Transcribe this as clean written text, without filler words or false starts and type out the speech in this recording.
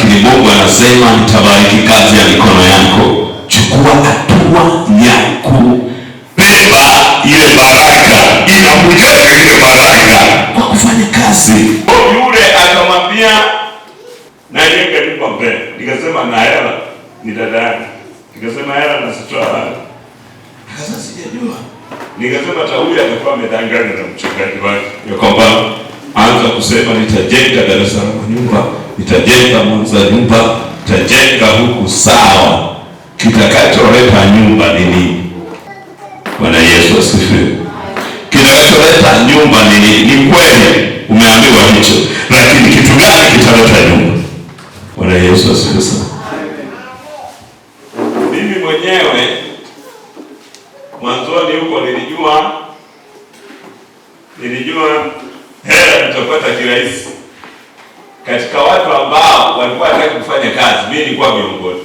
Lakini Mungu anasema nitabariki kazi ya mikono yako. Chukua hatua ya kubeba ile baraka. Inakujaje ile baraka? Kwa kufanya kazi. Yule akamwambia najenga nyumba mbele. Nikasema na hela ni dada yake. Nikasema hela nazitoa wapi? Akasema sijajua. Nikasema hata huyu atakuwa amedanganywa na mchungaji wake Ya kwamba anza kusema nitajenga Dar es Salaam nyumba, nitajenga Mwanza nyumba, nitajenga huku, sawa. Kitakacholeta nyumba ni nini? Bwana Yesu asifiwe. Kitakacholeta nyumba ni nini? Ni kweli umeambiwa hicho, lakini kitu gani kitaleta nyumba? Bwana Yesu asifiwe sana. Mimi mwenyewe mwanzoni huko nilijua hela nitapata kirahisi. Katika watu ambao walikuwa hataki kufanya kazi, mimi nilikuwa miongoni.